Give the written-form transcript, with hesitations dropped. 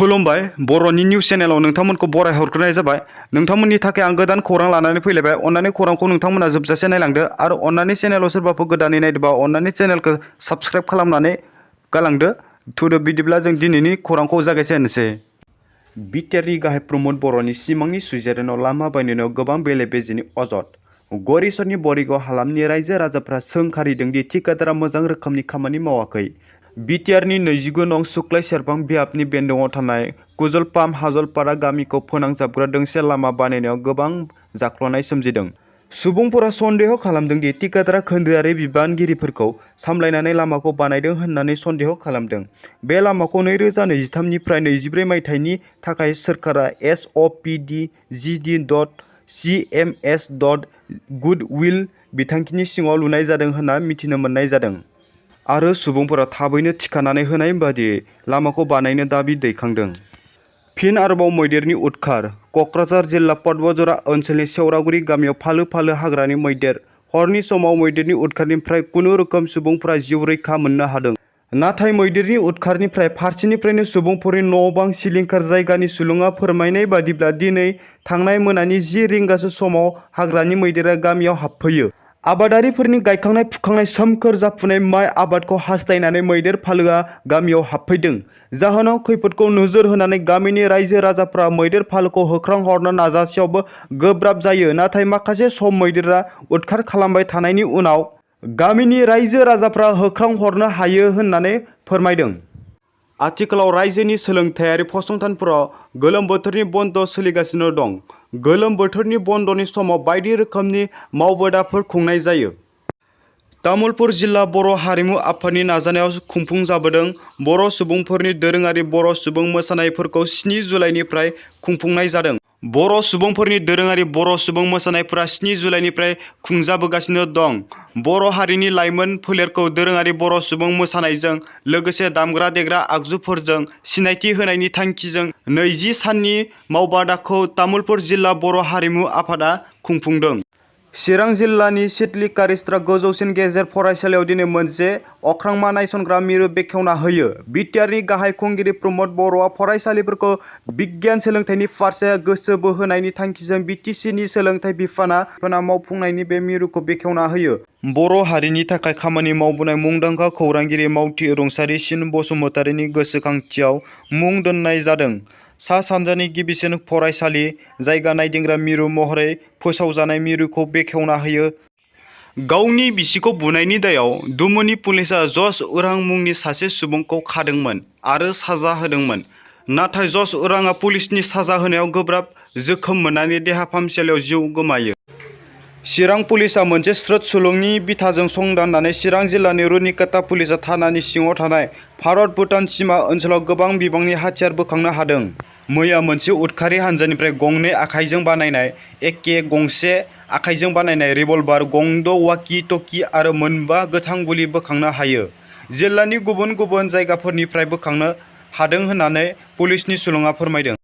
खुलुमबाय बर'नि निउस चेनेलाव नोंथांमोनखौ बराय हरग्रोनाय जाबाय। नोंथांमोननि थाखाय आं गोदान खौरां लानानै फैलायबाय। अन्नानै खौरांखौ नोंथांमोना जोबजासे नायलांदो आरो अन्नानै चेनेलाव सोरबाफोर गोदानै नायदोंबा अन्नानै चेनेलखौ साबस्क्राइब खालामनानै गालांदो। थुदो बिदिब्ला जों दिनैनि खौरांखौ जागायजेननोसै। बिटिआरनि गाहाय प्रमद बर'नि सिमांनि सुइजारलेण्डआव लामा बानायनायाव गोबां बेले-बेजेनि अजद। गरिसरनि बरिगाव हालामनि रायजो राजाफ्रा सोंखारिदों दि थिकादारा मोजां रोखोमनि खामानि मावाखै। बिटिआरनि 29 नं सुक्लाय सेरफां बिहाबनि बेन्दोङाव थानाय कुजलपाम हाजलपारा गामिखौ फोनांजाबग्रा दोंसे लामा बानायनायाव गोबां जाख्ल'नाय सोमजिदों। सुबुंफोरा सन्देह खालामदों दि थिकादारा खोन्दोआरि बिबानगिरिफोरखौ सामलायनानै लामाखौ बानायदों होननानै सन्देह खालामदों। बे लामाखौ 2023 निफ्राय 24 मायथाइनि थाखाय सोरखारा SOPDGD.CMS.गुडविल बिथांखिनि सिङाव लुनाय जादों होनना मिथिनो मोननाय जादों। आरो सुबुंफोरा थाबैनो थिखानानै होनाय बादियै लामाखौ बानायनो दाबि दैखांदों। फिन आरोबाव मैदेरनि उदखार। क'क्राझार जिल्ला पदबजरा ओनसोलनि सेवरागुरि गामियाव फालो फालो हाग्रानि मैदेर। हरनि समाव मैदेरनि उदखारनिफ्राय खुनुरुखुम सुबुंफोरा जिउ रैखा मोननो हादों। नाथाय मैदेरनि उदखारनिफ्राय फारसेनिफ्रायनो सुबुंफोरनि न'-बां सिलिंखार। जायगानि सुलुङा फोरमायनाय बादिब्ला दिनै थांनाय मोनानि 10 रिंगासो समाव हाग्रानि मैदेरा गामियाव हाबफैयो। आबादारिफोरनि गायखांनाय फुखांनाय सोमखोर जाफुनाय माइ आबादखौ हास्थायनानै मैदेर फालोआ गामियाव हाबफैदों। जाहोनाव खैफोदखौ नोजोर होनानै गामिनि रायजो राजाफ्रा मैदेर फालोखौ होख्रांहरनो नाजासेयावबो गोब्राब जायो। नाथाय माखासे सम मैदेरा उदखार खालामबाय थानायनि उनाव गामिनि रायजो राजाफ्रा होख्रांहरनो हायो होननानै फोरमायदों। आथिखालाव रायजोनि सोलोंथायारि फसंथानफोराव गोलोम बोथोरनि बन्द सोलिगासिनो दं। गोलोम बोथोरनि बन्दनि समाव बायदि रोखोमनि मावबादाफोर खुंनाय जायो। तामुलपुर जिल्ला बर' हारिमु आफादनि नाजानायाव खुंफुंजाबोदों। बर' सुबुंफोरनि दोरोङारि बर' सुबुं मोसानायफोरखौ 7 जुलाइनिफ्राय खुंफुंनाय जादों। बर' सुबुंफोरनि दोरोङारि बर' सुबुं मोसानायफोरा 7 जुलाइनिफ्राय खुंजाबोगासिनो दं। बर' हारिनि लाइमोन फोलेरखौ दोरोङारि बर' सुबुं मोसानायजों लोगोसे दामग्रा-देग्रा आगजुफोरजों सिनायथि होनायनि थांखिजों 20 साननि मावबादाखौ तामुलपुर जिल्ला बर' हारिमु आफादा खुंफुंदों। चिरां जिल्लानि सिडली कारिस्रा गोजौसिन गेजेर फरायसालियाव दिनै मोनसे अख्रांमा नायसनग्रा मिरु बेखेवना होयो। बिटिआरनि गाहाय खुंगिरि प्रमद बर'आ फरायसालिफोरखौ बिगियान सोलोंथाइनि फारसे गोसो बोहोनायनि थांखिजों बिटिसिनि सोलोंथाइ बिफाना मावफुंनायनि बे मिरुखौ बेखेवना होयो। बर' हारिनि थाखाय खामानि मावबोनाय मुंदांखा खौरांगिरि मावथि रुंसारि सिन बसुमतारीनि गोसोखांथियाव मुं दोननाय जादों। सा-सानजानि गिबिसिन फरायसालि जायगा नायदिंग्रा मिरु महरै फोसावजानाय मिरुखौ बेखेवना होयो। गावनि बिसिखौ बुनायनि दायाव दुमनि पुलिसआ जस उरां मुंनि सासे सुबुंखौ खादोंमोन आरो साजा होदोंमोन। नाथाय जस उरांआ पुलिसनि साजा होनायाव गोब्राब जोखोम मोननानै देहा फाहामसालियाव जिउ गोमायो। चिरां पुलिसआ मोनसे स्रोद सुलुंनि बिथाजों संदाननानै चिरां जिल्लानि रुनिकाटा पुलिस थानानि सिङाव थानाय भारत-भुटान सिमा ओनसोलाव गोबां बिबांनि हाथियार बोखांनो हादों। मैया मोनसे उदखारि हानजानिफ्राय गंनै आखाइजों बानायनाय एके, गंसे आखाइजों बानायनाय रिभलभार, गं-द वाकि-टकि आरो 5 गोथां गुलि बोखांनो हायो। जिल्लानि गुबुन गुबुन जायगाफोरनिफ्राय बोखांनो हादों होननानै पुलिसनि सुलुङा फोरमायदों।